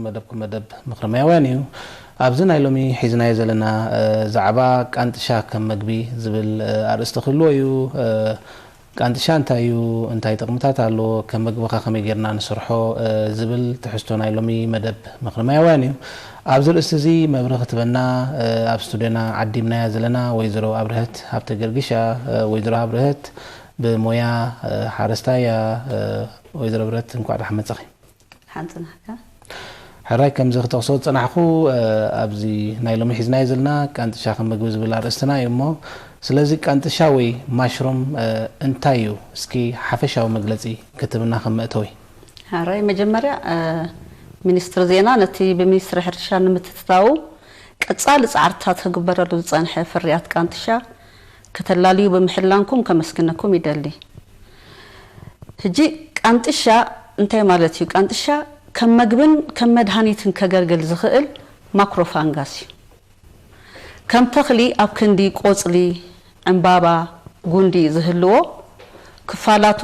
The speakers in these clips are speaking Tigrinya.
መደብኩም መደብ ምኽሪ ማያውያን እዩ። ኣብዚ ናይ ሎሚ ሒዝናዮ ዘለና ዛዕባ ቃንጥሻ ከም መግቢ ዝብል ኣርእስቲ ክህልዎ እዩ። ቃንጥሻ እንታይ እዩ? እንታይ ጥቕምታት ኣለዎ? ከም መግቢ ከ ከመይ ጌርና ንሰርሖ? ዝብል ትሕዝቶ ናይ ሎሚ መደብ ምኽሪ ማያውያን እዩ። ኣብዚ ርእስቲ እዚ መብርሂ ክትበና ኣብ ስቱድዮና ዓዲምናያ ዘለና ወይዘሮ ኣብርሀት ሃብተ ገርግሽ እያ። ወይዘሮ ኣብርሀት ብሞያ ሓረስታይ እያ። ወይዘሮ ኣብርሀት እንኳዕ ደሓን መጻኺ። ሓንጽናካ። ሕራይ ከምዚ ክጠቕሶ ዝጸናሕኩ ኣብዚ ናይ ሎሚ ሒዝናዮ ዘለና ቃንጥሻ ከም መግቢ ዝብል ኣርእስትና እዩ እሞ ስለዚ ቃንጥሻ ወይ ማሽሩም እንታይ እዩ? እስኪ ሓፈሻዊ መግለጺ ክትብና ከም መእተዊ። ሕራይ መጀመርያ ሚኒስትሪ ዜና ነቲ ብሚኒስትሪ ሕርሻ ንምትትታዉ ቀጻሊ ጻዕርታት ክግበረሉ ዝጸንሐ ፍርያት ቃንጥሻ ከተላልዩ ብምሕላንኩም ከመስግነኩም ይደሊ። ሕጂ ቃንጥሻ እንታይ ማለት እዩ? ቃንጥሻ ከም መግብን ከም መድሃኒትን ከገልግል ዝኽእል ማክሮፋንጋስ እዩ። ከም ተኽሊ ኣብ ክንዲ ቆጽሊ፣ ዕምባባ፣ ጉንዲ ዝህልዎ ክፋላቱ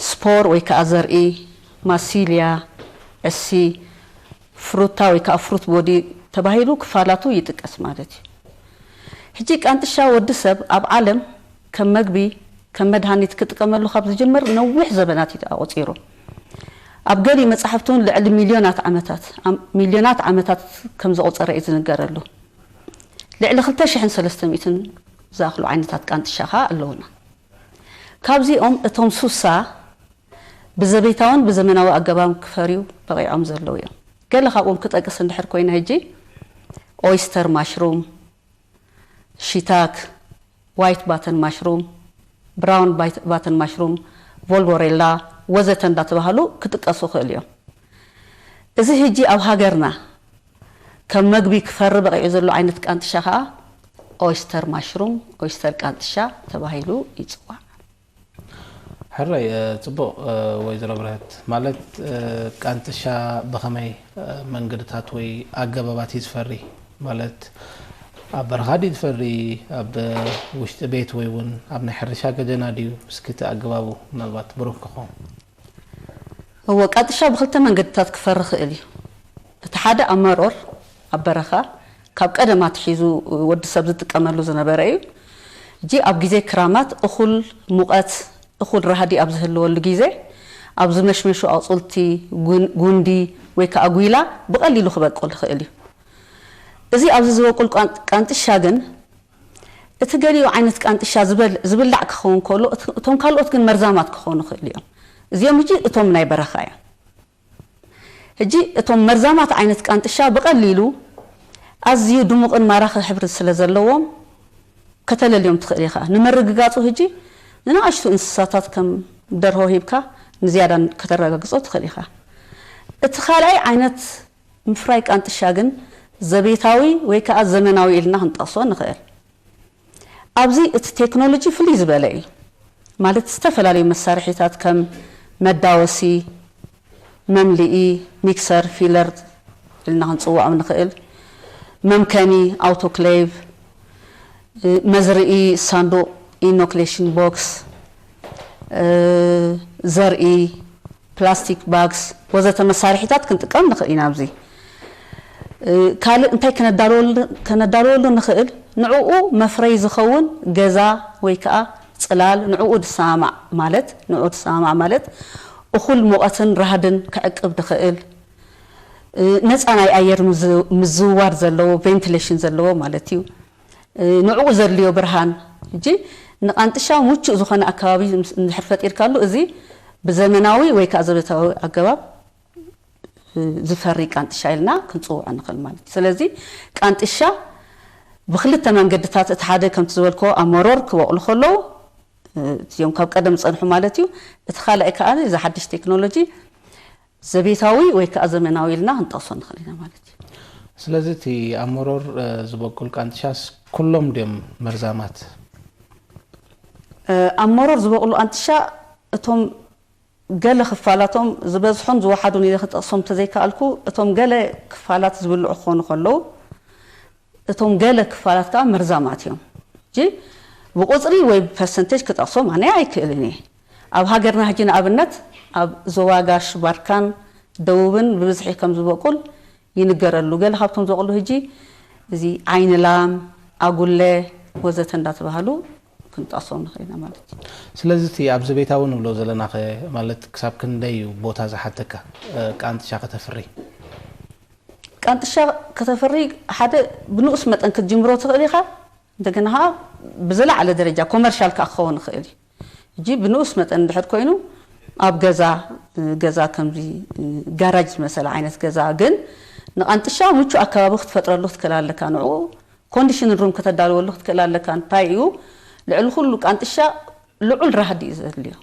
ስፖር ወይ ከዓ ዘርኢ፣ ማሲልያ፣ ዕሲ፣ ፍሩታ ወይ ከዓ ፍሩት ቦዲ ተባሂሉ ክፋላቱ ይጥቀስ ማለት እዩ። ሕጂ ቃንጥሻ ወዲ ሰብ ኣብ ዓለም ከም መግቢ ከም መድሃኒት ክጥቀመሉ ካብ ዝጅምር ነዊሕ ዘበናት እዩ ኣቑጺሩ። ኣብ ገሊኡ መጻሕፍቲ እውን ልዕሊ ሚልዮናት ዓመታት ኣም- ሚልዮናት ዓመታት ከም ዘቑጸረ እዩ ዝንገረሉ። ልዕሊ ክልተ ሽሕን ሰለስተ ሚእትን ዝኣኽሉ ዓይነታት ቃንጥሻ ኸኣ ኣለዉና። ካብዚኦም እቶም ሱሳ ብዘቤታውን ብዘመናዊ ኣገባብ ክፈርዩ በቒዖም ዘለዉ እዮም። ገለ ካብኦም ክጠቅስ እንድሕር ኮይነ ሕጂ ኦይስተር ማሽሩም፣ ሺታክ፣ ዋይት ባተን ማሽሩም፣ ብራውን ባይት- ባተን ማሽሩም፣ ቮልቦሬላ ወዘተ እንዳተባህሉ ክጥቀሱ ይኽእሉ እዮም። እዚ ሕጂ ኣብ ሃገርና ከም መግቢ ክፈሪ በቒዑ ዘሎ ዓይነት ቃንጥሻ ኸኣ ኦይስተር ማሽሩም፣ ኦይስተር ቃንጥሻ ተባሂሉ ይጽዋዕ። ሕራይ ጽቡቕ። ወይዘሮ ኣብርሀት ማለት ቃንጥሻ ብኸመይ መንገድታት ወይ ኣገባባት እዩ ዝፈሪ? ማለት ኣብ በረኻ ድዩ ዝፈሪ? ኣብ ውሽጢ ቤት ወይ እውን ኣብ ናይ ሕርሻ ገደና ድዩ? እስኪ እቲ ኣገባቡ ምናልባት ብሩህ ክኸውን። እወ ቃንጥሻ ብክልተ መንገድታት ክፈሪ ይኽእል እዩ። እቲ ሓደ ኣብ መሮር ኣብ በረኻ ካብ ቀደም ኣትሒዙ ወዲ ሰብ ዝጥቀመሉ ዝነበረ እዩ። ሕጂ ኣብ ግዜ ክራማት እኹል ሙቐት እኹል ራህዲ ኣብ ዝህልወሉ ግዜ ኣብ ዝመሽመሹ ኣቑፅልቲ፣ ጉን- ጉንዲ ወይ ከዓ ጒላ ብቐሊሉ ክበቁል ይኽእል እዩ። እዚ ኣብዚ ዝበቁል ቃን- ቃንጥሻ ግን እቲ ገሊኡ ዓይነት ቃንጥሻ ዝበል- ዝብላዕ ክኸውን ከሎ እት- እቶም ካልኦት ግን መርዛማት ክኾኑ ይኽእሉ እዮም። እዚኦም ሕጂ እቶም ናይ በረኻ እዮም። ሕጂ እቶም መርዛማት ዓይነት ቃንጥሻ ብቐሊሉ ኣዝዩ ድሙቕን ማራኺ ሕብሪ ስለ ዘለዎም ከተለልዮም ትኽእል ኢኻ። ንምርግጋጹ ሕጂ ንንኣሽቱ እንስሳታት ከም ደርሆ ሂብካ ንዝያዳ ከተረጋግጾ ትኽእል ኢኻ። እቲ ካልኣይ ዓይነት ምፍራይ ቃንጥሻ ግን ዘቤታዊ ወይ ከኣ ዘመናዊ ኢልና ክንጠቕሶ ንኽእል። ኣብዚ እቲ ቴክኖሎጂ ፍልይ ዝበለ እዩ። ማለት ዝተፈላለዩ መሳርሒታት ከም መዳወሲ፣ መምልኢ፣ ሚክሰር፣ ፊለር ኢልና ክንጽውዖም ንኽእል፣ መምከኒ፣ ኣውቶክሌቭ፣ መዝርኢ ሳንዱቕ፣ ኢኖክሌሽን ቦክስ፣ ዘርኢ፣ ፕላስቲክ ባግስ ወዘተ መሳርሒታት ክንጥቀም ንኽእል ኢና። ኣብዚ ካልእ እንታይ ከነዳልወሉ ንኽእል? ንዕኡ መፍረይ ዝኸውን ገዛ ወይ ከዓ ፅላል ንዕኡ ዝሰማማዕ ማለት ንዕኡ ዝሰማማዕ ማለት እኹል ሙቐትን ራህድን ክዕቅብ ዝኽእል ነፃ ናይ ኣየር ምዝውዋር ዘለዎ ቬንቲሌሽን ዘለዎ ማለት እዩ። ንዕኡ ዘድልዮ ብርሃን ሕጂ ንቃንጥሻ ምቹእ ዝኾነ ኣከባቢ እንድሕር ፈጢርካሉ እዚ ብዘመናዊ ወይ ከዓ ዘበታዊ ኣገባብ ዝፈሪ ቃንጥሻ ኢልና ክንፅውዖ ንኽእል ማለት እዩ። ስለዚ ቃንጥሻ ብክልተ መንገድታት እቲ ሓደ ከምቲ ዝበልኮ ኣብ መሮር ክበቕሉ ከለዉ እዚኦም ካብ ቀደም ዝፀንሑ ማለት እዩ። እቲ ካልኣይ ከዓ እዚ ሓድሽ ቴክኖሎጂ ዘቤታዊ ወይ ከዓ ዘመናዊ ኢልና ክንጠቕሶ ንኽእል ኢና ማለት እዩ። ስለዚ እቲ ኣብ መሮር ዝበቁል ቃንጥሻስ ኩሎም ድዮም መርዛማት? ኣብ መሮር ዝበቕሉ ቃንጥሻ እቶም ገለ ክፋላቶም ዝበዝሑን ዝወሓዱን ኢለ ክጠቕሶም እንተዘይከኣልኩ እቶም ገለ ክፋላት ዝብልዑ ክኾኑ ከለዉ እቶም ገለ ክፋላት ከዓ መርዛማት እዮም። ሕጂ ብቁፅሪ ወይ ብፐርሰንቴጅ ክጠቕሶም ኣነ ኣይክእልን እየ። ኣብ ሃገርና ሕጂ ንኣብነት ኣብ ዞባ ጋሽ ባርካን ደቡብን ብብዝሒ ከም ዝበቁል ይንገረሉ። ገለ ካብቶም ዝበቁሉ ሕጂ እዚ ዓይኒ ላም፣ ኣጉለ ወዘተ እንዳተባሃሉ ክንጠቕሶም ንኽእል ኢና ማለት እዩ። ስለዚ እቲ ኣብዚ ቤታዊ ንብሎ ዘለናኸ ማለት ክሳብ ክንደይ እዩ ቦታ ዝሓተካ ቃንጥሻ ከተፍሪ? ቃንጥሻ ከተፍሪ ሓደ ብንኡስ መጠን ክትጅምሮ ትኽእል ኢኻ። እንደገና ብዝለዓለ ደረጃ ኮመርሻል ከዓ ክኸውን ይኽእል እዩ። ሕጂ ብንኡስ መጠን እንድሕር ኮይኑ ኣብ ገዛ ገዛ ከምዚ ጋራጅ ዝመሰለ ዓይነት ገዛ ግን ንቃንጥሻ ምቹ ኣከባቢ ክትፈጥረሉ ክትክእል ኣለካ። ንኡ ኮንዲሽን ሩም ከተዳልወሉ ክትክእል ኣለካ። እንታይ እዩ ልዕሊ ኩሉ ቃንጥሻ ልዑል ራህዲ እዩ ዘድልዮ።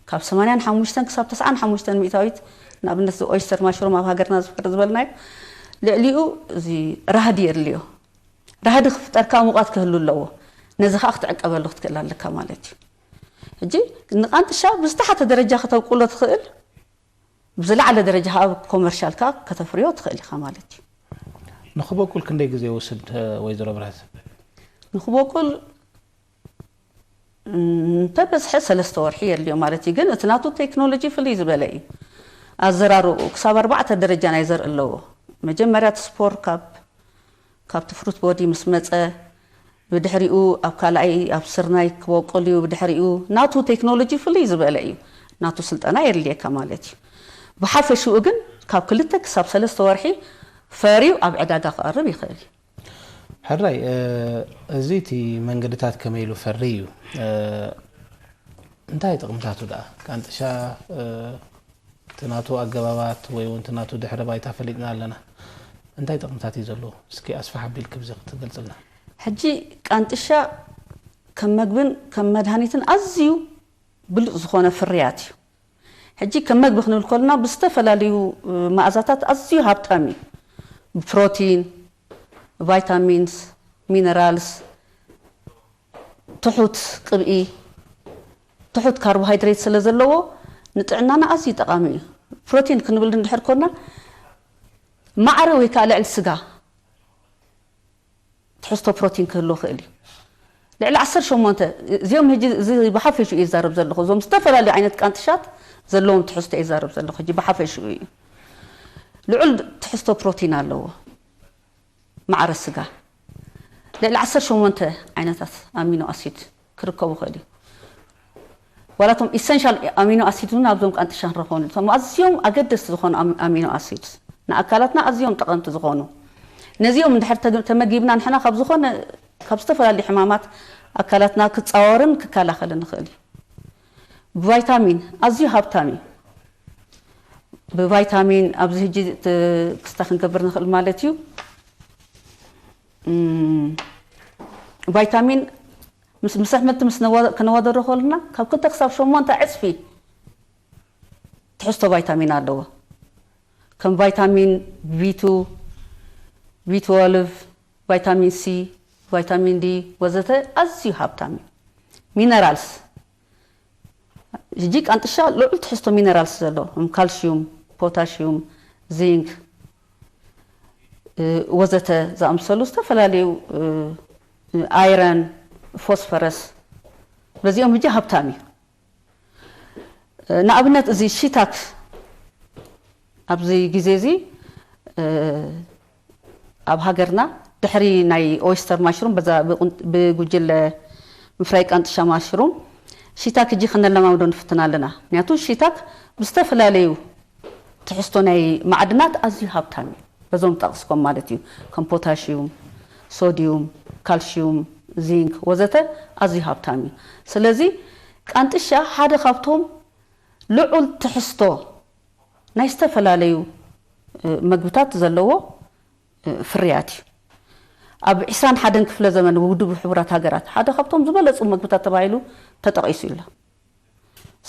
ካብ ሰማንያን ሓሙሽተን ክሳብ ተስዓን ሓሙሽተን ሚእታዊት ንኣብነት እዚ ኦይስተር ማሽሩም ኣብ ሃገርና ዝፈሪ ዝበልናዮ ልዕሊኡ እዚ ራህዲ የድልዮ። ራህዲ ክፍጠርካ ሙቐት ክህሉ ኣለዎ። ነዚ ከዓ ክትዕቀበሉ ክትክእል ኣለካ ማለት እዩ። ሕጂ ንቃንጥሻ ብዝተሓተ ደረጃ ከተብቁሎ ትኽእል፣ ብዝለዓለ ደረጃ ከዓ ኮመርሻል ከዓ ከተፍርዮ ትኽእል ኢኻ ማለት እዩ። ንክበቁል ክንደይ ግዜ ይወስድ ወይዘሮ ብርሃት? ንክበቁል እንተበዝሐ ሰለስተ ወርሒ የድልዮ ማለት እዩ። ግን እቲ ናቱ ቴክኖሎጂ ፍልይ ዝበለ እዩ። ኣዘራርኡ ክሳብ ኣርባዕተ ደረጃ ናይ ዘርኢ ኣለዎ። መጀመርያ እቲ ስፖር ካብ ካብቲ ፍሩት ቦዲ ምስ መፀ ብድሕሪኡ ኣብ ካልኣይ ኣብ ስርናይ ክበቁል እዩ። ብድሕሪኡ ናቱ ቴክኖሎጂ ፍልይ ዝበለ እዩ። ናቱ ስልጠና የድልየካ ማለት እዩ። ብሓፈሽኡ ግን ካብ ክልተ ክሳብ ሰለስተ ወርሒ ፈርዩ ኣብ ዕዳጋ ክቐርብ ይኽእል እዩ። ሕራይ እዚ እቲ መንገድታት ከመይ ኢሉ ፈሪ እዩ እንታይ ጥቕምታቱ ደኣ ቃንጥሻ እቲ ናቱ ኣገባባት ወይ እውን እቲ ናቱ ድሕረ ባይታ ፈሊጥና ኣለና እንታይ ጥቕምታት እዩ ዘለዎ እስኪ ኣስፋሕ ኣቢልክ ብዚ ክትገልፅልና ሕጂ ቃንጥሻ ከም መግብን ከም መድሃኒትን ኣዝዩ ብሉፅ ዝኾነ ፍርያት እዩ ሕጂ ከም መግቢ ክንብል ከለና ብዝተፈላለዩ መኣዛታት ኣዝዩ ሃብታም እዩ ብፕሮቲን ቫይታሚንስ ሚነራልስ ትሑት ቅብኢ ትሑት ካርቦሃይድሬት ስለ ዘለዎ ንጥዕናና ኣዝዩ ጠቓሚ እዩ። ፕሮቲን ክንብል እንድሕር ኮና ማዕረ ወይ ከዓ ልዕሊ ስጋ ትሕዝቶ ፕሮቲን ክህልዎ ክእል እዩ። ልዕሊ ዓሰርተ ሸሞንተ እዚኦም ሕጂ እዚ ብሓፈሽኡ እየ ዝዛረብ ዘለኹ እዞም ዝተፈላለዩ ዓይነት ቃንጥሻት ዘለዎም ትሕዝቶ እየ ዝዛረብ ዘለኹ ሕጂ ብሓፈሽኡ እዩ። ልዑል ትሕዝቶ ፕሮቲን ኣለዎ። ማዕረ ስጋ ልዕሊ ዓሰርተ ሸሞንተ ዓይነታት ኣሚኖ ኣሲድ ክርከቡ ይኽእል እዩ። ዋላ እቶም ኢሰንሻል ኣሚኖ ኣሲድ እውን ኣብዞም ቃንጥሻ ንረኽቦም እቶም ኣዝዮም ኣገደስቲ ዝኾኑ ኣሚኖ ኣሲድ ንኣካላትና ኣዝዮም ጠቐምቲ ዝኾኑ ነዚኦም እንድሕር ተመጊብና ንሕና ካብ ዝኾነ ካብ ዝተፈላለዩ ሕማማት ኣካላትና ክፃወርን ክከላኸልን ንኽእል እዩ። ብቫይታሚን ኣዝዩ ሃብታም እዩ። ብቫይታሚን ኣብዚ ሕጂ ክስታ ክንገብር ንኽእል ማለት እዩ። ቫይታሚን ምስ ኣሕምልቲ ምስ ከነወዳድሮ ከለና ካብ ክልተ ክሳብ ሸሞንተ ዕፅፊ ትሕዝቶ ቫይታሚን ኣለዎ። ከም ቫይታሚን ቪ ቱ፣ ቪ ትወልቭ፣ ቫይታሚን ሲ፣ ቫይታሚን ዲ ወዘተ ኣዝዩ ሃብታም እዩ። ሚነራልስ ሕጂ ቃንጥሻ ልዑል ትሕዝቶ ሚነራልስ ዘሎ ከም ካልሽዩም፣ ፖታሽዩም፣ ዚንክ ወዘተ ዝኣምሰሉ ዝተፈላለዩ ኣይረን፣ ፎስፈረስ በዚኦም ሕጂ ሃብታም እዩ። ንኣብነት እዚ ሺታክ ኣብዚ ግዜ እዚ ኣብ ሃገርና ድሕሪ ናይ ኦይስተር ማሽሩም ብጉጅለ ምፍራይ ቃንጥሻ ማሽሩም ሺታክ ሕጂ ከነለማምዶ ንፍትን ኣለና። ምክንያቱ ሺታክ ብዝተፈላለዩ ትሕዝቶ ናይ ማዕድናት ኣዝዩ ሃብታም እዩ። በዞም ጠቕስኮም ማለት እዩ ከም ፖታሽዩም፣ ሶድዩም፣ ካልሽዩም፣ ዚንክ ወዘተ ኣዝዩ ሃብታም እዩ። ስለዚ ቃንጥሻ ሓደ ካብቶም ልዑል ትሕዝቶ ናይ ዝተፈላለዩ መግብታት ዘለዎ ፍርያት እዩ። ኣብ ዕስራን ሓደን ክፍለ ዘመን ውድብ ሕቡራት ሃገራት ሓደ ካብቶም ዝበለፁ መግብታት ተባሂሉ ተጠቒሱ ይሎ።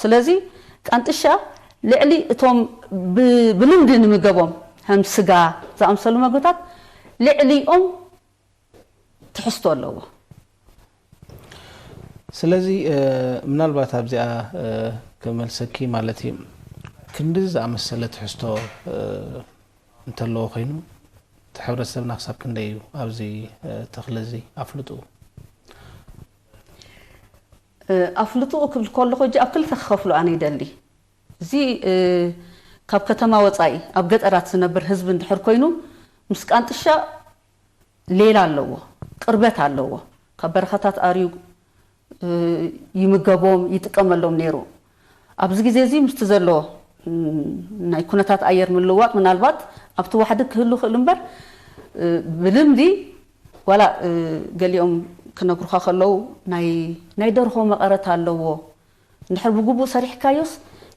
ስለዚ ቃንጥሻ ልዕሊ እቶም ብልምዲ ንምገቦም ከም ስጋ ዝኣምሰሉ መግብታት ልዕሊኦም ትሕዝቶ ኣለዎ። ስለዚ ምናልባት ኣብዚኣ ክመልሰኪ ማለት እዩ ክንዲ ዝኣመሰለ ትሕዝቶ እንተለዎ ኮይኑ እቲ ሕብረተሰብና ክሳብ ክንደይ እዩ ኣብዚ ተኽሊ እዚ ኣፍልጡ ኣፍልጥኡ ክብል ከለኹ ሕጂ ኣብ ክልተ ክኸፍሉ ኣነ ይደሊ። እዚ ካብ ከተማ ወጻኢ ኣብ ገጠራት ዝነብር ህዝቢ እንድሕር ኮይኑ ምስ ቃንጥሻ ሌላ ኣለዎ፣ ቅርበት ኣለዎ። ካብ በረኻታት ኣርዩ ይምገቦም ይጥቀመሎም ነይሩ። ኣብዚ ግዜ እዚ ምስቲ ዘሎ ናይ ኩነታት ኣየር ምልዋጥ ምናልባት ኣብቲ ዋሕዲ ክህሉ ክእል እምበር ብልምዲ ዋላ ገሊኦም ክነግሩኻ ከለዉ ናይ ደርሆ መቐረት ኣለዎ፣ እንድሕር ብግቡእ ሰሪሕካዮስ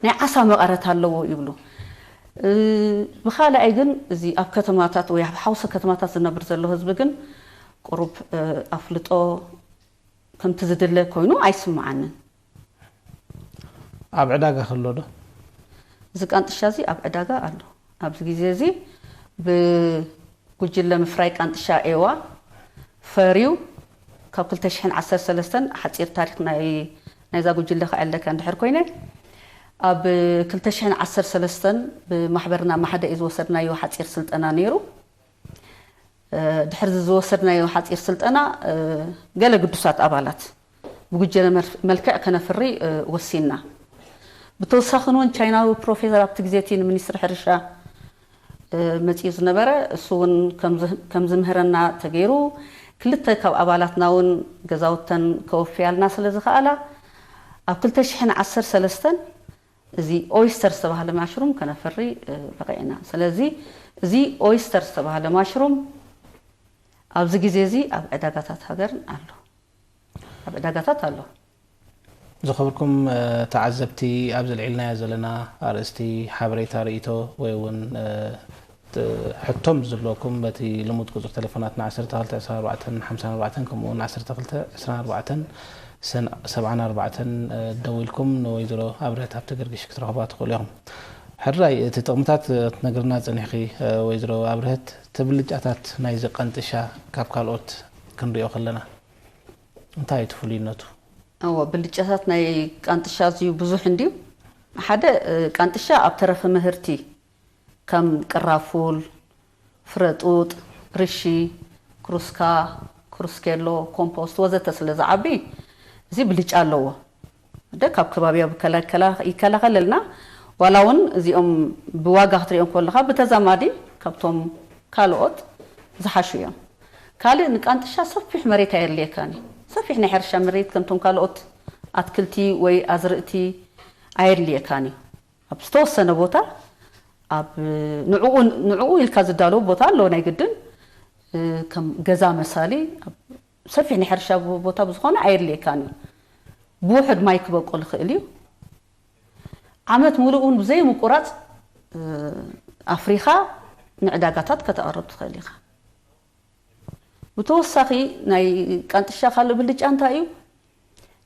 ናይ ዓሳ መቐረት ኣለዎ ይብሉ። ብኻልኣይ ግን እዚ ኣብ ከተማታት ወይ ኣብ ሓውሰ ከተማታት ዝነብር ዘሎ ህዝቢ ግን ቁሩብ ኣፍልጦ ከምቲ ዝድለ ኮይኑ ኣይስምዓንን። ኣብ ዕዳጋ ከሎ ዶ? እዚ ቃንጥሻ እዚ ኣብ ዕዳጋ ኣሎ። ኣብዚ ግዜ እዚ ብጉጅለ ምፍራይ ቃንጥሻ ኤዋ ፈርዩ ካብ ክልተ ሽሕን ዓሰርተ ሰለስተን ሓፂር ታሪክ ናይ ናይዛ ጉጅለ ክዕለካ እንድሕር ኮይነ ኣብ ክልተ ሽሕን ዓሰርተ ሰለስተን ብማሕበርና ማሕደ እዩ ዝወሰድናዮ ሓፂር ስልጠና ነይሩ። ድሕሪ ዝወሰድናዮ ሓፂር ስልጠና ገለ ግዱሳት ኣባላት ብጉጀለ መልክዕ ከነፍሪ ወሲንና። ብተወሳኺ እውን ቻይናዊ ፕሮፌሰር ኣብቲ ግዜ እቲ ንሚኒስትሪ ሕርሻ መፂኡ ዝነበረ እሱ እውን ከም ዝምህረና ተገይሩ ክልተ ካብ ኣባላትና እውን ገዛውተን ከወፍያልና ስለ ዝኸኣላ ኣብ ክልተ ሽሕን ዓሰርተ ሰለስተን እዚ ኦይስተር ዝተባህለ ማሽሩም ከነፍሪ በቒዕና። ስለዚ እዚ ኦይስተር ዝተባህለ ማሽሩም ኣብዚ ግዜ እዚ ኣብ ዕዳጋታት ሃገርን ኣሎ። ኣብ ዕዳጋታት ኣሎ። ዝኸብርኩም ተዓዘብቲ፣ ኣብዚ ልዒልናዮ ዘለና ኣርእስቲ ሓበሬታ፣ ርእይቶ ወይ እውን ሕቶም ዝህልወኩም በቲ ልሙድ ቁፅሪ ቴሌፎናትና ዓሰርተ ክልተ ዕስራን ኣርባዕተን ሓምሳን ኣርባዕተን ከምኡ እውን ዓሰርተ ክልተ ዕስራን ኣርባዕተን ሰብዓን ኣርባዕተን ደዊልኩም ንወይዘሮ ኣብርሀት ኣብቲ ገርግሽ ክትረኽባ ትኽእሉ ኢኹም። ሕራይ እቲ ጥቕምታት ክትነግርና ጸኒሕኺ ወይዘሮ ኣብርሀት፣ እቲ ብልጫታት ናይዚ ቃንጥሻ ካብ ካልኦት ክንሪኦ ከለና እንታይ እዩ እቲ ፍሉይነቱ? እወ፣ ብልጫታት ናይ ቃንጥሻ ኣዝዩ ብዙሕ እንድዩ። ሓደ ቃንጥሻ ኣብ ተረፈ ምህርቲ ከም ቅራፉል፣ ፍረጡጥ፣ ርሺ፣ ክሩስካ፣ ክሩስኬሎ፣ ኮምፖስት ወዘተ ስለ ዝዓቢ እዚ ብልጫ ኣለዎ። ወደ ካብ ከባቢያዊ ብከላ ይከላኸለልና ዋላ እውን እዚኦም ብዋጋ ክትሪኦም ከለኻ ብተዛማዲ ካብቶም ካልኦት ዝሓሹ እዮም። ካልእ ንቃንጥሻ ሰፊሕ መሬት ኣየድልየካን እዩ። ሰፊሕ ናይ ሕርሻ መሬት ከምቶም ካልኦት ኣትክልቲ ወይ ኣዝርእቲ ኣየድልየካን እዩ። ኣብ ዝተወሰነ ቦታ ኣብ ንዕኡ ንዕኡ ኢልካ ዝዳለው ቦታ ኣለዎ ናይ ግድን ከም ገዛ መሳሊ ሰፊሕ ናይ ሕርሻ ቦታ ብዝኾነ ኣየድልየካን እዩ። ብውሕድ ማይ ክበቁል ይኽእል እዩ። ዓመት ሙሉእ እውን ብዘይ ምቁራፅ ኣፍሪኻ ንዕዳጋታት ከተቕርብ ትኽእል ኢኻ። ብተወሳኺ ናይ ቃንጥሻ ካልእ ብልጫ እንታይ እዩ?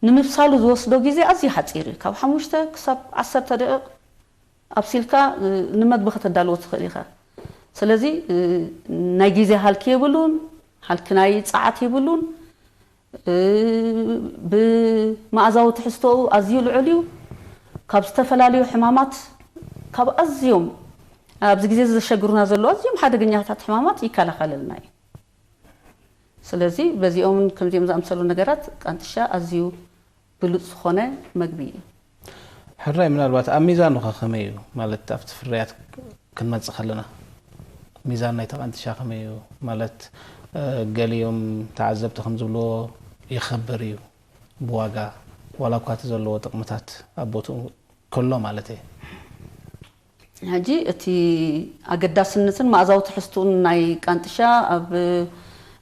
ንምብሳሉ ዝወስዶ ግዜ ኣዝዩ ሓፂር እዩ። ካብ ሓሙሽተ ክሳብ ዓሰርተ ደቂቕ ኣብሲልካ ንመግቢ ከተዳልዎ ትኽእል ኢኻ። ስለዚ ናይ ግዜ ሃልኪ የብሉን፣ ሃልኪ ናይ ፀዓት የብሉን። ብመኣዛዊ ትሕዝቶኡ ኣዝዩ ልዑል እዩ። ካብ ዝተፈላለዩ ሕማማት ካብ ኣዝዮም ኣብዚ ግዜ ዘሸግሩና ዘለዉ ኣዝዮም ሓደገኛታት ሕማማት ይከላኸለልና እዩ። ስለዚ በዚኦምን ከምዚኦም ዝኣምሰሉ ነገራት ቃንጥሻ ኣዝዩ ብሉፅ ዝኾነ መግቢ እዩ። ሕራይ ምናልባት ኣብ ሚዛኑ ከ ከመይ እዩ ማለት ኣብቲ ፍርያት ክንመጽእ ከለና ሚዛን ናይ ተቐንጥሻ ከመይ እዩ ማለት ገሊኦም ተዓዘብቲ ከም ዝብልዎ ይኸብር እዩ ብዋጋ ዋላ እኳ እቲ ዘለዎ ጥቕምታት ኣብ ቦትኡ ከሎ ማለት እየ። ሕጂ እቲ ኣገዳስነትን መኣዛዊ ትሕዝቱን ናይ ቃንጥሻ ኣብ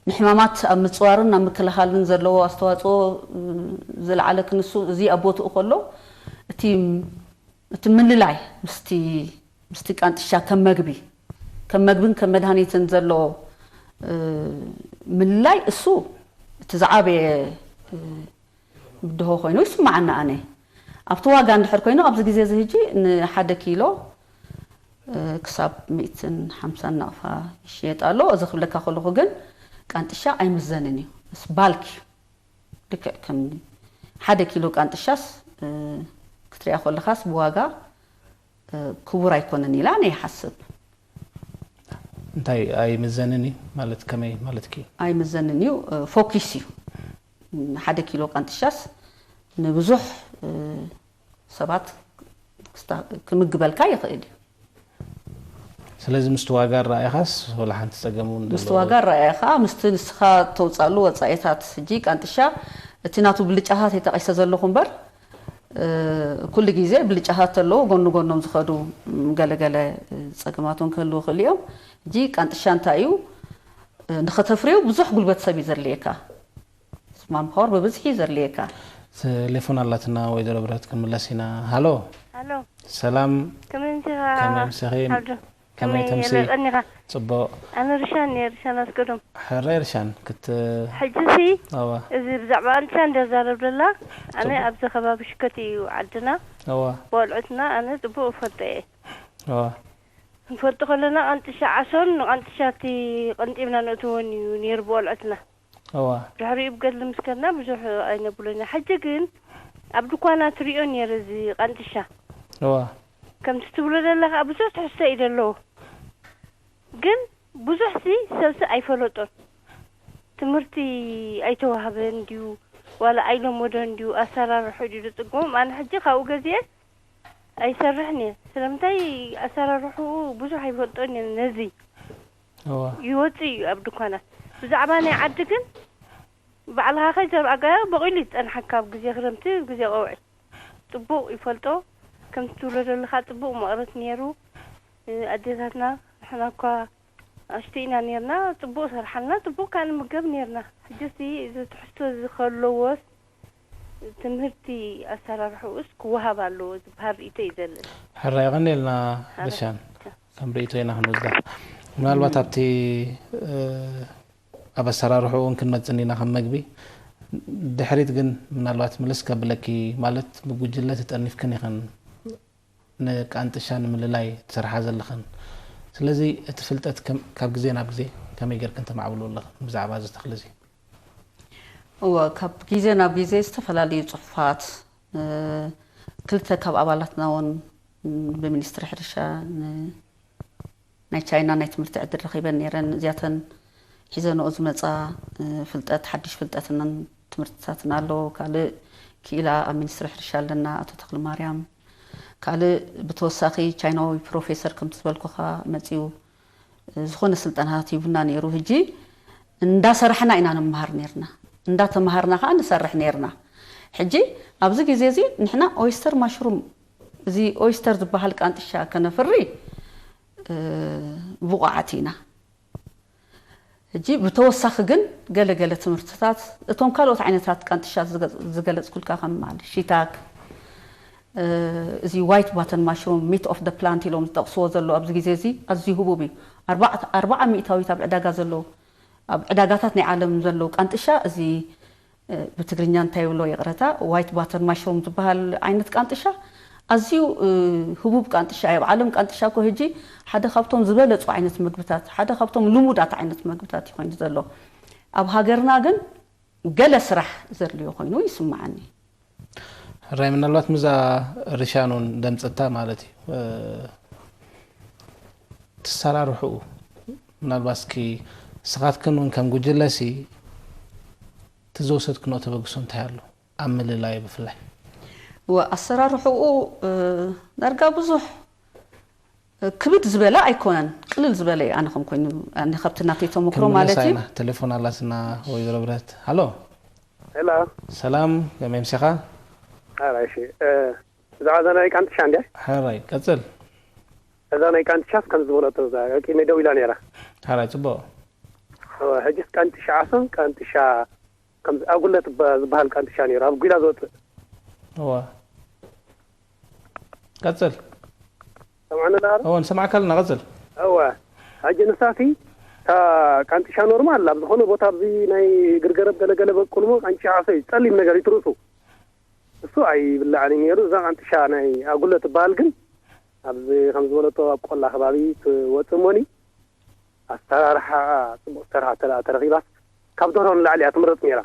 ንሕማማት ኣብ ምፅዋርን ኣብ ምክልኻልን ዘለዎ ኣስተዋፅኦ ዝለዓለ ክንሱ እዚ ኣብ ቦትኡ ከሎ እቲ እቲ ምልላይ ምስቲ ምስቲ ቃንጥሻ ከም መግቢ ከም መግብን ከም መድሃኒትን ዘሎ ምልላይ እሱ እቲ ዝዓበየ ብድሆ ኮይኑ ይስማዓኒ ኣነ። ኣብቲ ዋጋ እንድሕር ኮይኑ ኣብዚ ግዜ እዚ ሕጂ ንሓደ ኪሎ ክሳብ ሚእትን ሓምሳን ናቕፋ ይሽየጥ ኣሎ። እዚ ክብለካ ከለኹ ግን ቃንጥሻ ኣይምዘንን እዩ። ምስ ባልክ እዩ። ልክዕ ከም ሓደ ኪሎ ቃንጥሻስ ክትሪኣ ከለኻስ ብዋጋ ክቡር ኣይኮነን ኢላ ኣነ ይሓስብ። እንታይ ኣይምዘንን እዩ ማለት ከመይ ማለትኪ? ኣይምዘንን እዩ፣ ፎኪስ እዩ። ሓደ ኪሎ ቃንጥሻስ ንብዙሕ ሰባት ክምግበልካ ይኽእል እዩ። ስለዚ ምስቲ ዋጋ ኣረኣእኻስ ወላ ሓንቲ ጸገም እውን ምስቲ ዘለዎ? ዋጋ ኣረኣእኻ ምስቲ ንስኻ ተውጻሉ ወጻኢታት። ሕጂ ቃንጥሻ እቲ ናቱ ብልጫታት የጠቒሰ ዘለኹ እምበር፣ እ፣ ኩሉ ግዜ ብልጫታት ኣለዎ፣ ጎኒ ጎኖም ዝኸዱ፣ ም፣ ገለገለ፣ እ፣ ጸገማት እውን ክህልዉ ይኽእሉ እዮም። ሕጂ ቃንጥሻ እንታይ እዩ? እ፣ ንኸተፍርዮ ብዙሕ ጉልበት ሰብ እዩ ዘድልየካ። ማንፓወር ብብዝሒ እዩ ዘድልየካ። ቴሌፎን ኣላትና፣ ወይዘሮ ብረት ክንምለስ ኢና። ሃሎ። ሃሎ። ሰላም። ከመይ ምሲኻ? ከመይ ምሲኺ? ዓብዱ? ከመይ ከመይ ተምሲ? የለ ቀኒኻ? ጽቡቕ። ኣነ ርሻን እየ፣ ርሻን ኣስገዶም። ሕራይ ርሻን፣ ክት-፣ ሕጂ ሲ፣ እዋ። እዚ ብዛዕባ ቃንጥሻ እንደ ዛረብ ደላ፣ ኣነ ጽቡቕ። ኣብዚ ከባቢ ሽከት እዩ ዓድና። እዋ። ብቆልዑትና ኣነ ጽቡቕ እፈልጦ እየ። እዋ። ክንፈልጦ ከለና ቃንጥሻ ዓሶን ንቃንጥሻ እቲ ቀንጢብና ነእትዎን እዩ ነይሩ ብቆልዑትና። እዋ። ድሕሪኡ ብገድሊ ምስ ከድና ብዙሕ ኣይነብሎና። ሕጂ ግን ኣብ ድኳና ትሪኦ ነይረ እዚ ቃንጥሻ። እዋ። ከምቲ ትብሎ ዘለኻ ብዙሕ ትሕዝቶ እዩ ዘለዎ። ግን ብዙሕ ሲ ሰብሲ ኣይፈለጦን። ትምህርቲ ኣይተዋህበን ድዩ ዋላ ኣይለመዶን ድዩ ኣሰራርሑ ድዩ ዝጽግሞም? ኣነ ሕጂ ካብኡ ገዚኤ ኣይሰርሕን እየ። ስለምንታይ ኣሰራርሕኡ ብዙሕ ኣይፈልጦን እየ። ነዚ እዋ። ይወጽእ እዩ ኣብ ድኳናት። ብዛዕባ ናይ ዓዲ ግን ባዕልኻ ከይዘርኣጋዮ በቒሉ ይጸንሓካ ኣብ ግዜ ክረምቲ፣ ኣብ ግዜ ቀውዒ። ጽቡቕ ይፈልጦ። ከምቲ ትብሎ ዘለኻ ጽቡቕ መቕረት ነይሩ። እ፣ ኣዴታትና ንሕና እኳ ኣሽቱ ኢና ነርና፣ ጽቡቕ ሰርሓልና፣ ጽቡቕ ከኣ ንምገብ ነርና። ሕጂ እዚ ትሕዝቶ እዚ ከለዎስ ትምህርቲ ኣሰራርሕኡስ ክወሃብ ኣለዎ ዝበሃል ርእይቶ እዩ ዘለኒ። ሕራይ የቐንየልና ሓረ። ርሻን። ከም ርእይቶ ኢና ክንወስዳ። ምናልባት ኣብቲ፣ እ፣ ኣብ ኣሰራርሕኡ እውን ክንመጽእ ኢና ከም መግቢ። ድሕሪት ግን ምናልባት ምልስ ከብለኪ፣ ማለት ብጉጅለ ተጠርኒፍክን ኢኽን ንቃንጥሻ ንምልላይ ትሰርሓ ዘለኽን። ስለዚ እቲ ፍልጠት ከም-፣ ካብ ግዜ ናብ ግዜ ከመይ ጌርክን ተማዕብልዎ ኣለኽን ብዛዕባ እዚ ተኽሊ እዚ? እወ፣ ካብ ግዜ ናብ ግዜ ዝተፈላለዩ ጽሑፋት፣ እ፣ ክልተ ካብ ኣባላትና እውን፣ ም፣ ብሚኒስትሪ ሕርሻ ን-፣ ናይ ቻይና ናይ ትምህርቲ ዕድል ረኺበን ነይረን። እዚኣተን ሒዘንኦ ዝመጻ፣ እ፣ ፍልጠት፣ ሓድሽ ፍልጠትን ትምህርትታትን ኣሎ። ካልእ ክኢላ ኣብ ሚኒስትሪ ሕርሻ ኣለና፣ ኣቶ ተኽለማርያም። ካልእ ብተወሳኺ ቻይናዊ ፕሮፌሰር ከምቲ ዝበልኩኻ መጺኡ፣ እ፣ ዝኾነ ስልጠናታት ሂቡና ነይሩ። ሕጂ እንዳሰራሕና ኢና ንመሃር ነይርና። እንዳተመሃርና ከኣ ንሰርሕ ነይርና። ሕጂ ኣብዚ ግዜ እዚ ንሕና ኦይስተር ማሽሩም፣ እዚ ኦይስተር ዝበሃል ቃንጥሻ ከነፍሪ፣ እ፣ ብቑዓት ኢና። ሕጂ ብተወሳኺ ግን ገለ ገለ ትምህርትታት፣ እቶም ካልኦት ዓይነታት ቃንጥሻ ዝገ-፣ ዝገለጽኩልካ ከም ማለት ሺታክ፣ እ፣ እዚ ዋይት ባተን ማሽሩም፣ ሚት ኦፍ ደ ፕላንት ኢሎም ዝጠቕስዎ ዘለዉ ኣብዚ ግዜ እዚ ኣዝዩ ህቡብ እዩ። ኣርባዓ፣ ኣርባዓ ሚእታዊት ኣብ ዕዳጋ ዘለዉ፣ ኣብ ዕዳጋታት ናይ ዓለም ዘለዉ ቃንጥሻ እዚ፣ እ፣ ብትግርኛ እንታይ ይብሎ ይቕረታ፣ ዋይት ባተን ማሽሩም ዝበሃል ዓይነት ቃንጥሻ ኣዝዩ፣ እ፣ ህቡብ ቃንጥሻ እዩ። ኣብ ዓለም ቃንጥሻ እኮ ሕጂ ሓደ ካብቶም ዝበለጹ ዓይነት ምግብታት፣ ሓደ ካብቶም ልሙዳት ዓይነት ምግብታት እዩ ኮይኑ ዘሎ። ኣብ ሃገርና ግን ገለ ስራሕ ዘድልዮ ኮይኑ ይስምዓኒ። ሕራይ ምናልባት ምዛ ርሻን እውን ደምጸታ ማለት እዩ። እ፣ ትሰራርሕኡ ምናልባት እስኪ ንስኻትክን እውን ከም ጉጅለሲ እቲ ዘውሰድክንኦ ተበግሶ እንታይ ኣሎ? ኣብ ምልላዩ ብፍላይ። እወ፣ ኣሰራርሕኡ፣ እ፣ ዳርጋ ብዙሕ፣ እ፣ ክብድ ዝበለ ኣይኮነን፣ ቅልል ዝበለ እዩ። ኣነ ከም ኮይኑ፣ ኣነ ካብቲ ናተይ ተመክሮ ክምለሳ ማለት እዩ። ኢና። ቴሌፎን ኣላትና ወይዘሮ ብረት። ሃሎ። ሄሎ። ሰላም፣ ከመይ ምሲኻ? ኣራይ፣ እሺ። እ፣ ብዛዕባ እዛ ናይ ቃንጥሻ እንድያ? ሕራይ፣ ቀጽል። እዛ ናይ ቃንጥሻስ ከም ዝበለቶ እዛ ቂመይ ደው ኢላ ነይራ። ሕራይ፣ ጽቡቕ። እወ፣ ሕጂስ ቃንጥሻ ዓሶን ቃንጥሻ ከምዚ ኣጉለት እባ ዝበሃል ቃንጥሻ ነይሩ፣ ኣብ ጒላ ዝወጽእ። እወ። ቀጽል። ሰምዓኒ ኣለኻ ዶ? እወ፣ ንሰምዓካ ኣለና፣ ቀጽል። እወ። ሕጂ ንሳቲ እታ ቃንጥሻ ኖርማል ኣብ ዝኾነ ቦታ ኣብዚ ናይ ግርገረብ ገለገለ በቁልሞ ቃንጥሻ ዓሶ እዩ፣ ጸሊም ነገር እዩ ትርእሱ። እሱ ኣይብላዕን እዩ ነይሩ። እዛ ቃንጥሻ ናይ ኣጉለት ትበሃል ግን ኣብዚ ከም ዝበለቶ ኣብ ቆላ ከባቢ ትወጽእ እሞኒ ኣሰራርሓ ጽቡቕ ዝተሰርሓ እንተ ደኣ ተረኺባስ ካብ ደርሆ ንላዕሊ እያ ትምረጽ ነይራ።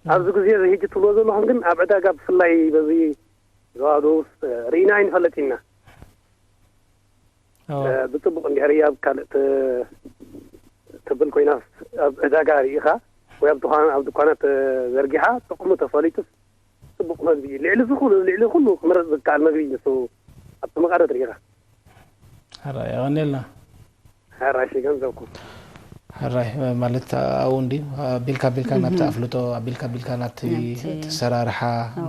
ኣብዚ ግዜ እዚ ሕጂ ትብልዎ ዘለኹም ግን ኣብ ዕዳጋ ብፍላይ በዚ ዞባ ደቡብ ርኢና ኣይንፈልጥን ኢና። ኣዎ። እ፣ ብጽቡቕ እንድሕር እያ ኣብ ካልእ ት-፣ ትብል ኮይናስ ኣብ ዕዳጋ ርኢኻ ወይ ኣብ ድኳን-፣ ኣብ ድኳናት፣ እ፣ ዘርጊሓ ጥቕሙ ተፈሊጡስ ጽቡቕ መግቢ እዩ። ልዕሊ እዚ ኩሉ፣ ልዕሊ ኩሉ ክምረጽ ዝከኣል መግቢ እዩ ንሱ ኣብቲ መቐረት ርኢኻ። ሕራይ የቐንየልና። ሕራይ ሲ ገንዘብኩም። ሕራይ ማለት ኣብኡ እንድዩ ኣቢልካ ኣቢልካ ናብቲ ኣፍልጦ ኣቢልካ ኣቢልካ ናብቲ ኣሰራርሓ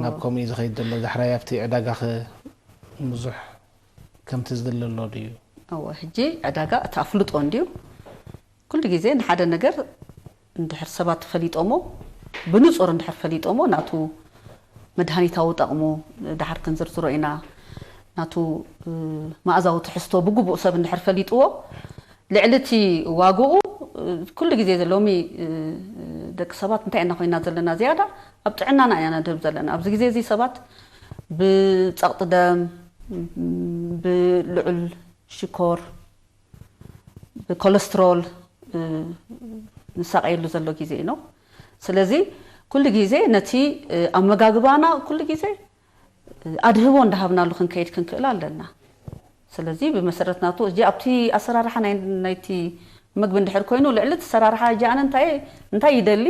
ናብ ከምኡ እዩ ዝኸይድ ዘሎ። ዳሕራይ ኣብቲ ዕዳጋኸ ብዙሕ ከምቲ ዝድለ ኣሎ ድዩ? እወ ሕጂ ዕዳጋ እቲ ኣፍልጦ እንድዩ። ኩሉ ግዜ ንሓደ ነገር እንድሕር ሰባት ፈሊጦሞ ብንጹር እንድሕር ፈሊጦሞ ናቱ መድሃኒታዊ ጠቕሙ ድሓር ክንዝርዝሮ ኢና። ናቱ መኣዛዊ ትሕዝቶ ብግቡእ ሰብ እንድሕር ፈሊጥዎ ልዕሊ እቲ ዋግኡ ኩሉ ግዜ ሎሚ ደቂ ሰባት እንታይ ኢና ኮይና ዘለና ዝያዳ ኣብ ጥዕናና ኢና ነድህብ ዘለና። ኣብዚ ግዜ እዚ ሰባት ብጸቕጢ ደም ብልዑል ሽኮር ብኮለስትሮል ንሳቀየሉ ዘሎ ግዜ እዩ ነው። ስለዚ ኩሉ ግዜ ነቲ ኣመጋግባና ኩሉ ግዜ ኣድህቦ እንዳሃብናሉ ክንከይድ ክንክእል ኣለና። ስለዚ ብመሰረት ናቱ እዚ ኣብቲ ኣሰራርሓ ናይ ናይቲ መግቢ እንድሕር ኮይኑ ልዕሊ እቲ ኣሰራርሓ እዚ ኣነ እንታይ እንታይ ይደሊ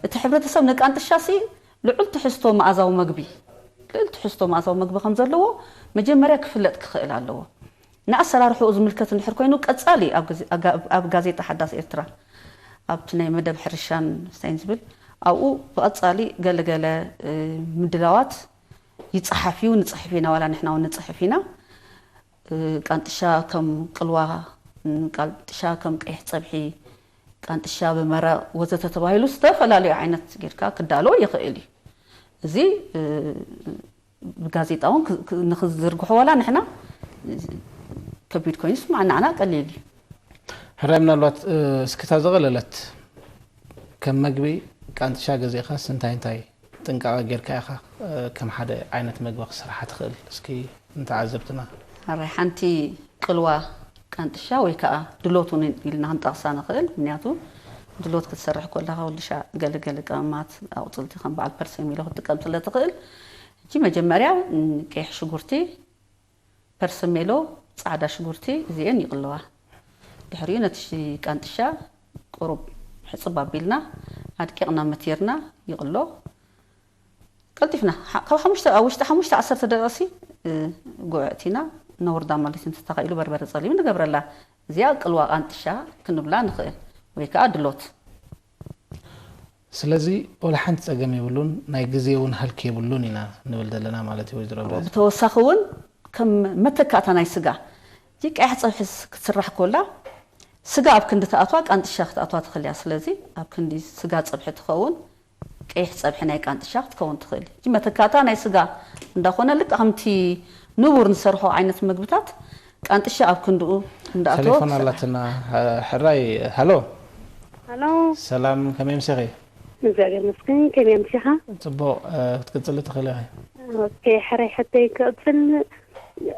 እቲ ሕብረተሰብ ንቃንጥሻ ሲ ልዑል ትሕዝቶ መኣዛዊ መግቢ ልዑል ትሕዝቶ መኣዛዊ መግቢ ከም ዘለዎ መጀመርያ ክፍለጥ ክኽእል ኣለዎ። ንኣሰራርሕኡ ዝምልከት እንድሕር ኮይኑ ቀጻሊ ኣብ ጋዜጣ ሓዳስ ኤርትራ ኣብቲ ናይ መደብ ሕርሻን ሳይን ዝብል ኣብኡ ብቐጻሊ ገለገለ ምድላዋት ይጸሓፍ እዩ ንጽሕፍ ኢና ዋላ ንሕና እውን ንጽሕፍ ኢና። ቃንጥሻ ከም ቅልዋ፣ ቃንጥሻ ከም ቀይሕ ጸብሒ፣ ቃንጥሻ ብመረቕ ወዘተ ተባሂሉ ዝተፈላለዩ ዓይነት ጌርካ ክዳሎ ይኽእል እዩ። እዚ ብጋዜጣ እውን ንክዝርግሖ ዋላ ንሕና ከቢድ ኮይኑ ስማዕ ንዓና ቀሊል እዩ። ሕራይ ምናልባት እስክታ ዝቐለለት ከም መግቢ ቃንጥሻ ገዚእኻስ እንታይ እንታይ ጥንቃቐ ጌርካ ኢኻ ከም ሓደ ዓይነት መግቢ ክስርሓ ትኽእል? እስኪ ንተዓዘብትና። ሕራይ ሓንቲ ቅልዋ ቃንጥሻ ወይ ከዓ ድሎት እውን ኢልና ክንጠቕሳ ንኽእል። ምክንያቱ ድሎት ክትሰርሕ ከለኻ ወልሻ ገለገለ ቀመማት ኣቑፅልቲ ከም በዓል ፐርሰሚሎ ክትጥቀም ስለ ትኽእል ሕጂ መጀመርያ ቀይሕ ሽጉርቲ፣ ፐርሰሜሎ፣ ፃዕዳ ሽጉርቲ እዚኤን ይቕለዋ። ድሕሪኡ ነቲ ቃንጥሻ ቁሩብ ሕፅብ ኣቢልና ኣድቂቕና መቲርና ይቕሎ። ቀልጢፍና ካብ ሓሙሽተ ኣብ ውሽጢ ሓሙሽተ ዓሰርተ ደቂቕሲ ጉዕ እቲና ነውርዳ ማለት እዩ። እንተተኻኢሉ በርበረ ፀሊም ንገብረላ። እዚኣ ቅልዋ ቃንጥሻ ክንብላ ንኽእል ወይ ከዓ ድሎት። ስለዚ ወላ ሓንቲ ጸገም የብሉን፣ ናይ ግዜ እውን ሃልኪ የብሉን ኢና ንብል ዘለና ማለት እዩ ወይዘሮ ብረዝ። ብተወሳኺ እውን ከም መተካእታ ናይ ስጋ እቲ ቀያሕ ፀብሒ ክትስራሕ ኮላ ስጋ ኣብ ክንዲ ትኣትዋ ቃንጥሻ ክትኣትዋ ትኽእል እያ። ስለዚ ኣብ ክንዲ ስጋ ፀብሒ ትኸውን ቀይሕ ፀብሒ ናይ ቃንጥሻ ክትከውን ትኽእል። እቲ መተካእታ ናይ ስጋ እንዳኾነ ልክዕ ከምቲ ንቡር ንሰርሖ ዓይነት ምግብታት ቃንጥሻ ኣብ ክንድኡ እንዳኣተወ ቴሌፎን ክሰርሕ። ኣላትና። ሕራይ። ሃሎ። ሃሎ። ሰላም፣ ከመይ ምሲኺ? እግዚኣብሔር ይመስገን። ከመይ ኣምሲኻ? ጽቡቕ። ክትቅጽሊ ትኽእሊ ኢኺ። ኦኬ፣ ሕራይ ሕተይ ክቕጽል።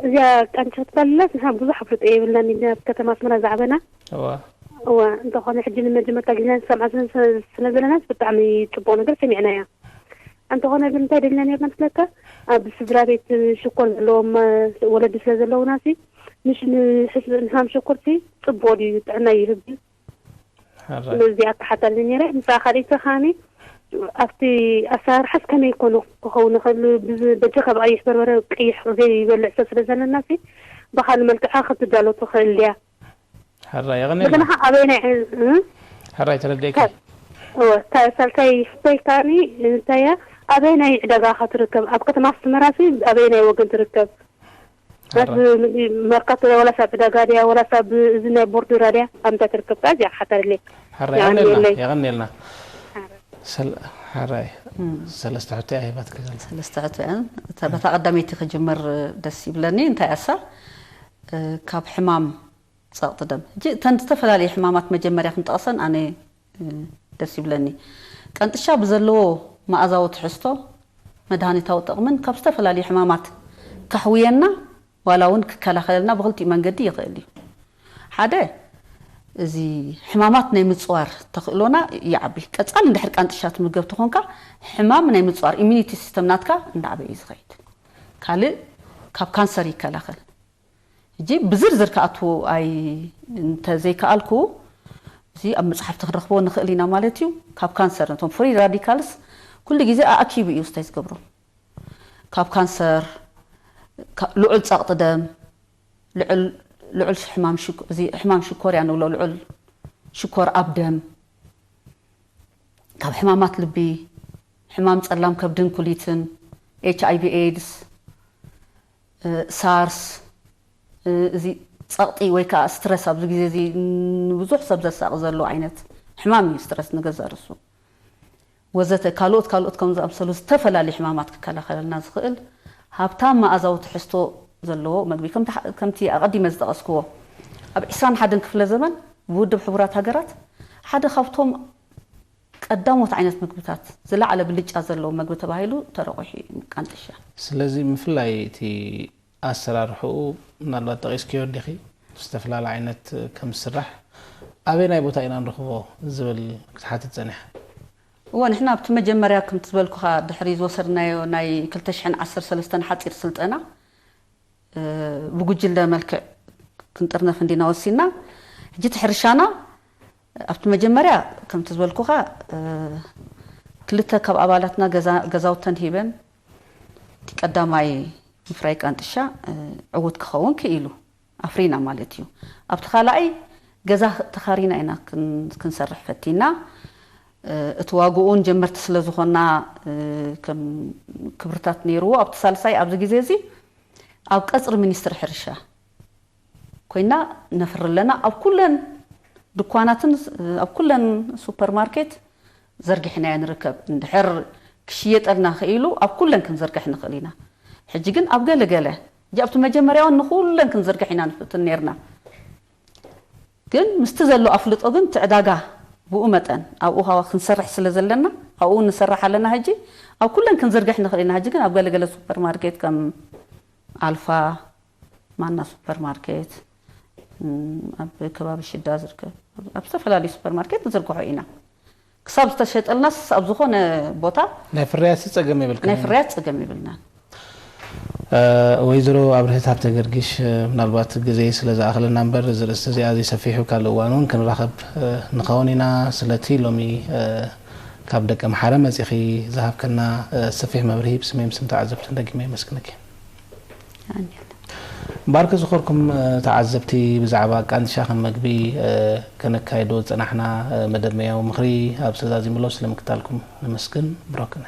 እዚኣ ቃንጫ ትባልላት ንሓ ብዙሕ ኣፍልጦ የብልናን ኢና ኣብ ከተማ ኣስመራ ዛዕበና። እዋ። እዋ እንተኾነ ሕጂ ንመጀመርታ ግዜ ንሰምዓ ስለ ዘለና ብጣዕሚ ጽቡቕ ነገር ሰሚዕናያ። እንተኾነ ግን እንታይ ደልና ነርና መስለካ ኣብ ስድራ ቤት ሽኮር ዘለዎም ወለዲ ስለ ዘለውና ሲ ምሽ ንሕማም ሽኮር ሲ ጽቡቕ ድዩ ጥዕና ይህብ ድዩ? ስለዚ ኣተሓታልኒ ነይረ። ምስኣ ካልኣይቲ ከዓኒ ኣብቲ ኣሰራርሓስ ከመይ ኮነ ክኸውን ይኽእል? በጃ ካብ ቀይሕ በርበረ ቀይሕ ዘይበልዕ ሰብ ስለ ዘለና ሲ ብኻልእ መልክዓ ክትዳሎ ትኽእል ድያ? ሕራይ የቐንየልና። እንደገና ከ ኣበየናይ እ? ሕራይ ተረዲእኪ። እወ፣ እታ ሳልሳይ ሕቶይ ከኣኒ እንታይ እያ? ኣበየናይ ዕዳጋ ኢኻ ትርከብ? ኣብ ከተማ ኣስመራ ሲ ኣበየናይ ወገን ትርከብ? ሕራይ። መርካቶ ድያ ወላስ ኣብ ዕዳጋ ድያ ወላስ ኣብ እዚ ናይ ቦርደራ ድያ? ኣብ ምንታይ ትርከብ ከኣ እዚኣ ክሓታ ደልየ። ሕራይ የቐንየልና። የቐንየልና። ሰል- ሕራይ ሰለስተ ሕቶ እያ ሂባትኪ ዘላ። ሰለስተ ሕቶ እያ። እታ በታ ቀዳመይቲ ክጅምር ደስ ይብለኒ። እንታይ እያ እሳ? ካብ ሕማም ጸቕጢ ደም። ሕጂ እተን ዝተፈላለዩ ሕማማት መጀመርያ ክንጠቕሰን ኣነ ደስ ይብለኒ። ቀንጥሻ ብዘለዎ መኣዛዊ ትሕዝቶ፣ መድሃኒታዊ ጠቕምን ካብ ዝተፈላለዩ ሕማማት ከሕውየና ዋላ እውን ክከላኸለልና ብኽልቲኡ መንገዲ ይኽእል እዩ። ሓደ እዚ ሕማማት ናይ ምፅዋር ተኽእሎና ይዓቢ። ቀፃሊ እንድሕር ቃንጥሻ ትምገብ ተኾንካ ሕማም ናይ ምፅዋር ኢሚኒቲ ሲስተም ናትካ እንዳዓበየ እዩ ዝኸይድ። ካልእ ካብ ካንሰር ይከላኸል። ሕጂ ብዝርዝር ክኣትዎ ኣይ እንተዘይከኣልኩ እዚ ኣብ መፅሓፍቲ ክንረኽቦ ንኽእል ኢና ማለት እዩ። ካብ ካንሰር ነቶም ፍሪ ራዲካልስ ኩሉ ግዜ ኣኣኪቡ እዩ ስታይ ዝገብሮም። ካብ ካንሰር፣ ልዑል ፀቕጢ ደም፣ ልዑል ልዑል ሕማም ሽኮር እያ ንብሎ፣ ልዑል ሽኮር ኣብ ደም፣ ካብ ሕማማት ልቢ፣ ሕማም ጸላም ከብድን ኩሊትን፣ ኤች ኣይ ቪ ኤድስ፣ ሳርስ፣ እዚ ጸቕጢ ወይ ከዓ ስትረስ ኣብዚ ግዜ እዚ ንብዙሕ ሰብ ዘሳቕ ዘሎ ዓይነት ሕማም እዩ። ስትረስ ንገዛእ ርእሱ ወዘተ ካልኦት ካልኦት ከም ዝኣምሰሉ ዝተፈላለዩ ሕማማት ክከላኸለልና ዝኽእል ሃብታም መኣዛዊ ትሕዝቶ ዘለዎ መግቢ ከምቲ ኣቐዲመ ዝጠቐስክዎ ኣብ ዕስራን ሓደን ክፍለ ዘመን ብውድብ ሕቡራት ሃገራት ሓደ ካብቶም ቀዳሞት ዓይነት ምግብታት ዝለዓለ ብልጫ ዘለዎ መግቢ ተባሂሉ ተረቑሑ እዩ ቃንጥሻ። ስለዚ ምፍላይ እቲ ኣሰራርሕኡ ምናልባት ጠቒስክዮ እንዲኺ ዝተፈላለ ዓይነት ከም ዝስራሕ ኣበይ ናይ ቦታ ኢና ንረኽቦ ዝብል ክትሓትት ጸኒሓ። እወ ንሕና ኣብቲ መጀመርያ ከምቲ ዝበልኩኻ ድሕሪ ዝወሰድናዮ ናይ ክልተ ሽሕን ዓሰርተ ሰለስተን ሓፂር ስልጠና ብጉጅለ መልክዕ ክንጥርነፍ እንዲና ወሲና። ሕጂ እቲ ሕርሻና ኣብቲ መጀመርያ ከምቲ ዝበልኩኻ ክልተ ካብ ኣባላትና ገዛውተን ሂበን እቲ ቀዳማይ ምፍራይ ቃንጥሻ ዕዉት ክኸውን ክኢሉ ኣፍሪና ማለት እዩ። ኣብቲ ካልኣይ ገዛ ተኻሪና ኢና ክንሰርሕ ፈቲና። እቲ ዋግኡን ጀመርቲ ስለ ዝኾና ክብርታት ነይርዎ። ኣብቲ ሳልሳይ ኣብዚ ግዜ እዚ ኣብ ቀፅሪ ሚኒስትሪ ሕርሻ ኮይና ነፍሪ ኣለና። ኣብ ኩለን ድኳናትን ኣብ ኩለን ሱፐርማርኬት ዘርጊሕናዮ ንርከብ። እንድሕር ክሽየጠልና ክኢሉ ኣብ ኩለን ክንዝርግሕ ንኽእል ኢና። ሕጂ ግን ኣብ ገለ ገለ ሕጂ ኣብቲ መጀመርያ እውን ንኹለን ክንዝርግሕ ኢና ንፍትን ነርና። ግን ምስቲ ዘሎ ኣፍልጦ ግን እቲ ዕዳጋ ብኡ መጠን ኣብኡ ካዋ ክንሰርሕ ስለ ዘለና ኣብኡ ንሰርሕ ኣለና። ሕጂ ኣብ ኩለን ክንዝርግሕ ንኽእል ኢና። ሕጂ ግን ኣብ ገለገለ ሱፐርማርኬት ከም ኣልፋ ማና ሱፐር ማርኬት ኣብ ከባቢ ሽዳ ዝርከብ ኣብ ዝተፈላለዩ ሱፐር ማርኬት ንዝርግሖ ኢና። ክሳብ ዝተሸጠልናስ ኣብ ዝኾነ ቦታ ናይ ፍርያት ጸገም የብልክን። ናይ ፍርያት ጸገም የብልናን። ወይዘሮ ኣብርህት ሃብተ ገርጊሽ ምናልባት ግዜ ስለ ዝኣኽለና እምበር እዚ ርእስቲ እዚ ኣዝዩ ሰፊሕ እዩ። ካልእ እዋን እውን ክንራኸብ ንኸውን ኢና። ስለቲ ሎሚ ካብ ደቀ ምሓረ መጺኺ ዝሃብክና ሰፊሕ መብርሂ ብስመይ ምስም ተዓዘብትን ደጊመ የመስግነኪ። ኣሜን። ባርክ ዝኸርኩም ተዓዘብቲ ብዛዕባ ቃንሻ ከም መግቢ ከነካይዶ ዝጸናሕና መደብ መያዊ ምኽሪ ኣብ ዝተዛዚምሎ ስለምክታልኩም ነመስግን። ብሮክነ